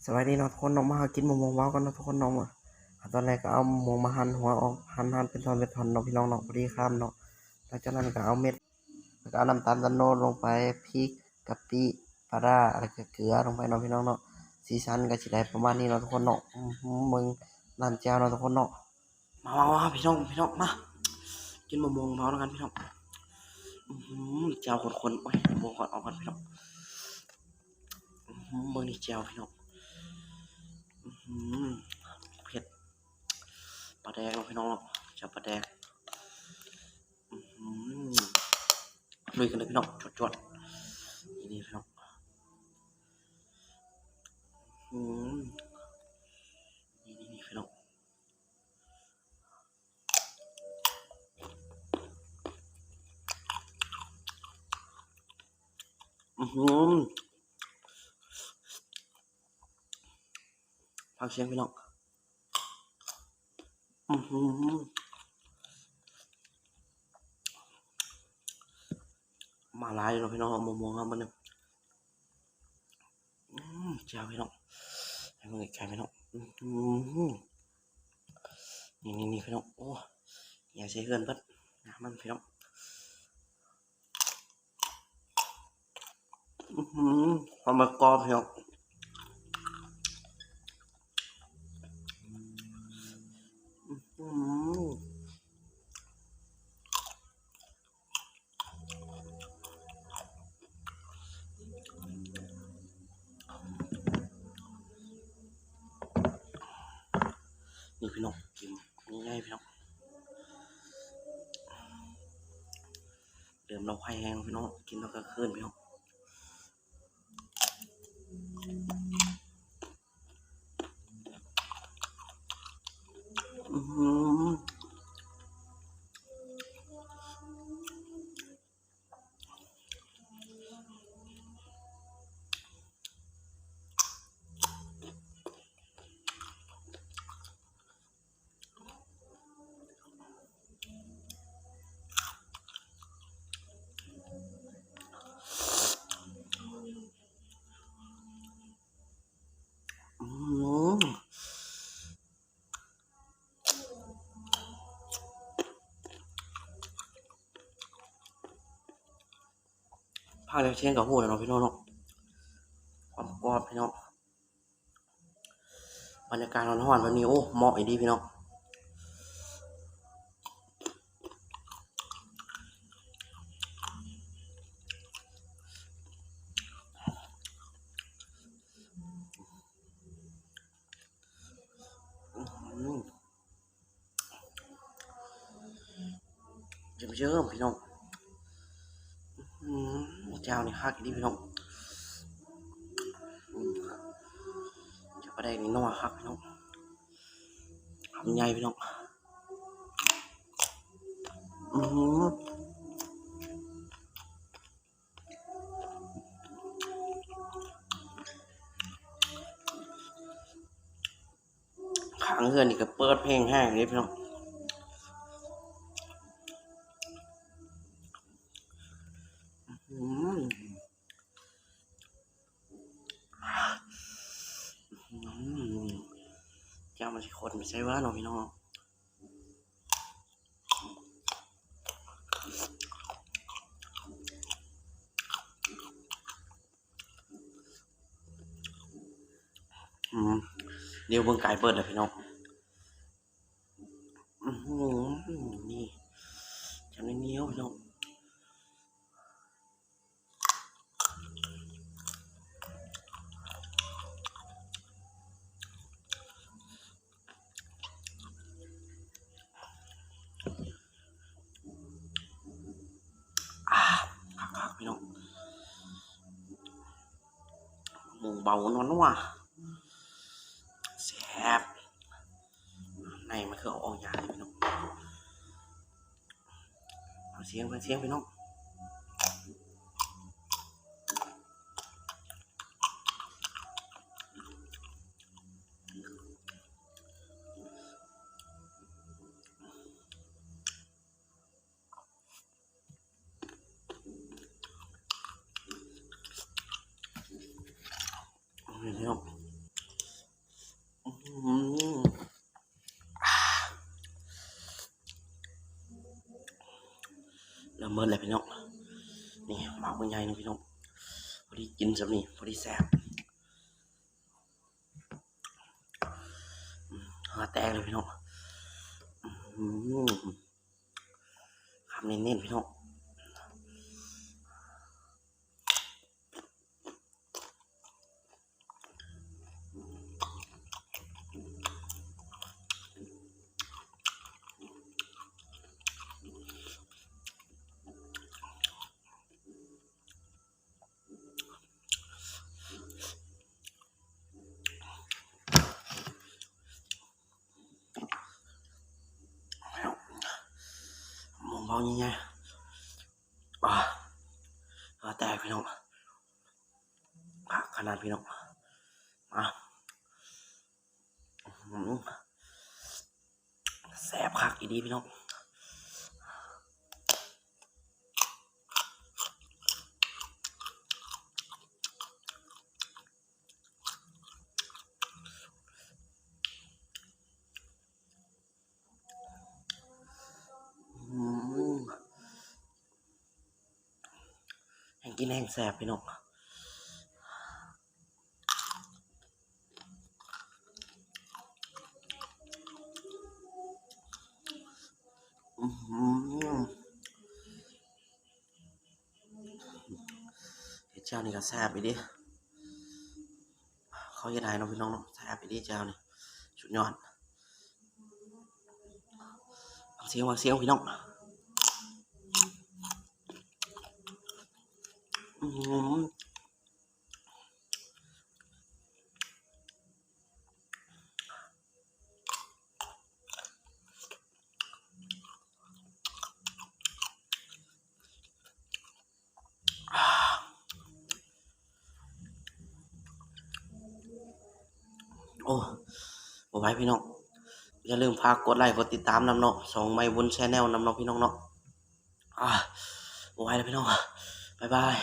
ສະບາຍດີເນາະທຸກຄົນເນາະ, ມາຫາກິນໝາກມ່ວງເບົາກັນເນາະທຸກຄົນເນາະ. ມາ ຕອນແລກກໍເອົາໝາກມ່ວງມາຫັ່ນຫົວອອກ ຫັ່ນໆເປັນທ່ອນເປັນທ່ອນເນາະພີ່ນ້ອງເນາະ, ພໍດີຄຳເນາະ. ຫຼັງຈາກນັ້ນກໍເອົາເມັດ ແລ້ວກໍເອົານ້ຳຕານຕະໂນດລົງໄປ, ພິກ, ກະປິ, ປາຮ້າ ແລ້ວກໍເກືອລົງໄປເນາະພີ່ນ້ອງເນາະ. ສີສັນກໍຊິໄດ້ປະມານນີ້ເນາະທຸກຄົນເນາະ. ອືມ ເບິ່ງນ້ຳແຈ່ວເນາະທຸກຄົນເນາະ. ມາ ມາ ມາ ພີ່ນ້ອງ ພີ່ນ້ອງ ມາ ກິນໝາກມ່ວງເບົານຳກັນພີ່ນ້ອງ. ອືມ ແຈ່ວຂ້ນໆ ໂອ້ຍ ໝາກມ່ວງກ່ອນ ເອົາກ່ອນພີ່ນ້ອງ. ອືມ ເບິ່ງນີ້ແຈ່ວພີ່ນ້ອງ. ອືມ ເຜັດ ປາແດກເນາະພີ່ນ້ອງເນາະ, ແຈ່ວປາແດກ. ອືມ ລຸຍກັນເລີຍພີ່ນ້ອງ ຈວດໆ ນີ້ພີ່ນ້ອງ. ອືມ ນີ້ໆໆ ພີ່ນ້ອງ. ອືມ ຟັງສຽງພີ່ນ້ອງ. ອືມ ມາຫຼາຍເນາະພີ່ນ້ອງ ໝາກມ່ວງເຮົາມື້ນີ້. ອືມ ແຈ່ວພີ່ນ້ອງ ໃຫ້ເບິ່ງໃກ້ໆ ພີ່ນ້ອງ. ອືມ ນີ້ໆໆ ພີ່ນ້ອງ ໂອ້ ໃຫຍ່ໃສ່ເຮືອນເບິດ ນ້ຳມັນພີ່ນ້ອງ. ອືມ ປາໝຶກກອບພີ່ນ້ອງ. ອືມ ນີ້ພີ່ນ້ອງ ກິນໃຫຍ່ໆ ພີ່ນ້ອງ. ເລີ່ມລຳໄສ້ແຫ້ງພີ່ນ້ອງ ກິນຕອນກາງຄືນພີ່ນ້ອງ. ອືມ ອືມ ພາກແລ້ວສຽງກໍຮູ້ແລ້ວເນາະ ພີ່ນ້ອງເນາະ ຄວາມກອບ ພີ່ນ້ອງ. ບັນຍາກາດຮ້ອນໆ ແບບນີ້ ໂອ້ ເໝາະອີ່ຫຼີພີ່ນ້ອງ. ອືມ ເຍິມໆ ພີ່ນ້ອງ. ອືມ ແຈ່ວນີ້ຄັກອີ່ຫຼີພີ່ນ້ອງ. ອືມ ແຈ່ວປາແດກນີ້ນົວຄັກພີ່ນ້ອງ ຄຳໃຫຍ່ພີ່ນ້ອງ. ອືມ ຂ້າງເຮືອນນີ້ກໍເປີດເພງແຮງເດ້ພີ່ນ້ອງ. ອືມ ອືມ ແຈ່ວມັນຊິຂ້ນໄປໃສວະເນາະພີ່ນ້ອງ. ອືມ ດຽວເບິ່ງກາຍເປີດແລ້ວພີ່ນ້ອງ. ອືມ ນີ້ ຈຳໜຽວໆ ພີ່ນ້ອງ. ອ່າ ຄັກໆ ພີ່ນ້ອງ ໝາກມ່ວງເບົານົວໆ ແຊບ. ໃນມັນຄືເອົາອອກຍາກເດ້ພີ່ນ້ອງ. ຟັງສຽງ ຟັງສຽງພີ່ນ້ອງ. ນີ້ເນາະ ເໝິດແລ້ວພີ່ນ້ອງ. ນີ້ໝາກບັກໃຫຍ່ໜຶ່ງພີ່ນ້ອງ ພໍດີກິນສ່ຳນີ້ ພໍດີແຊບ. ອືມ ເຫື່ອແຕກເລີຍພີ່ນ້ອງ. ອືມ ຄຳເນັ້ນໆ ພີ່ນ້ອງ. ໝອງເບົາໃຫຍ່ໆ ອາ ເຫື່ອແຕກພີ່ນ້ອງ. ຄັກຂະໜາດພີ່ນ້ອງ. ອາ ອືມ ແຊບຄັກອີ່ຫຼີພີ່ນ້ອງ. ອືມ ແຮ່ງກິນແຮ່ງແຊບພີ່ນ້ອງ. ອືມ ເຮັດແຈ່ວນີ້ກໍແຊບອີ່ຫຼີ. ເຂົາເຮັດໃຫ້ເນາະພີ່ນ້ອງເນາະ ແຊບອີ່ຫຼີແຈ່ວນີ້ ສຸດຍອດ. ຟັງສຽງ ຟັງສຽງພີ່ນ້ອງ. ອືມ ໂອ້ ບໍ່ໄຫວພີ່ນ້ອງ. ຢ່າລືມຝາກກົດໄລກົດຕິດຕາມນຳເນາະ ຊ່ອງໄມບຸນແຊນແນວນຳເນາະ ພີ່ນ້ອງເນາະ. ອາ ບໍ່ໄຫວແລ້ວພີ່ນ້ອງ ບາຍບາຍ.